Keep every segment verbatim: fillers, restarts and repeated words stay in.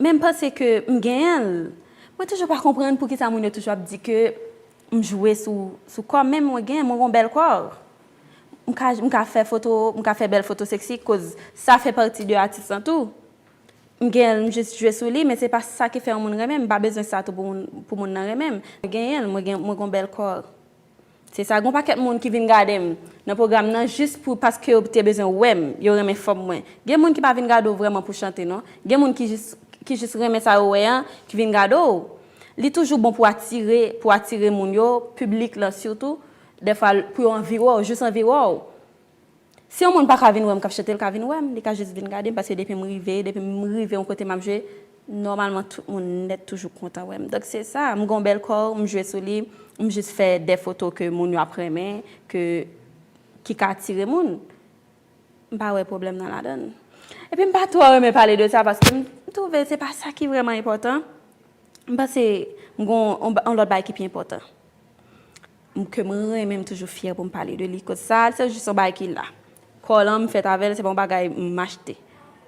Men m panse ke m genyen l. Mwen toujou pa konprann poukisa moun yo toujou ap di ke m jwe sou, sou kò m, men mwen genyen, mwen gon bèl kò. M ka, m ka fè foto, m ka fè bèl foto seksi, koz sa fè pati de atis lan tou. M genyen l, m jis jwe sou li, men se pa sa ki fè yon moun renmen m. M pa bezwen sa tou pou moun, pou moun nan renmen m. Mwen genyen l, mwen gen, mwen gon bèl kò. Se sa, gon pakèt moun ki vin gade m nan pwogram nan jis pou, paske yo te bezwen wè m, yo renmen fòm mwen. Gen moun ki pa vin gade w vrèman pou chante, non. Gen moun ki jis, ki jis renmen sa yo wè an, ki vin gade w. Li toujou bon pou atire, pou atire moun yo, piblik lan sitou, dèfwa pou yo anvi wè w, jis anvi wè w. Si yon moun pa ka vin wè m k ap chante, l ka vin wè m, li ka jis vin gade m, paske depi m rive, depi m rive yon kote m ap jwe, nòmalman tout moun nèt toujou kontan wè m. Donk se sa, m gon bèl kò, m jwe sou li, m jis fè de foto ke moun yo ap renmen, ke, ki ka atire moun. M pa wè pwoblèm nan ladan l. Epi m pa twò renmen pale de sa paske m twouve se pa sa ki vrèman enpòtan. M panse m gon yon, yon lòt bagay ki pi enpòtan. M, ke m renmen, m toujou fyè pou m pale de li. Kot sa, se jis yon bagay ki la. Kò lan, m fèt avè l, se pa yon bagay m achte.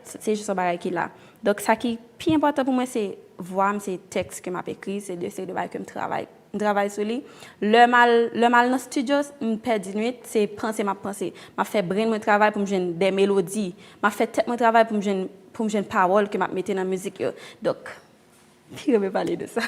Se, se jis yon bagay ki la. Donk, sa ki pi enpòtan pou mwen, se vwa m, se tèks ke m ap ekri, se de seri de bagay ke m travay. M travay sou li. Lè m al, lè m al nan estidyo, m pèdi nwit, se panse m ap panse. M ap fè brenn mwen travay pou m jwenn de melodi. M ap fè tèt mwen travay pou m jwenn, pou m jwenn pawòl ke m ap mete nan mizik yo. Donk, m pi renmen pale de sa.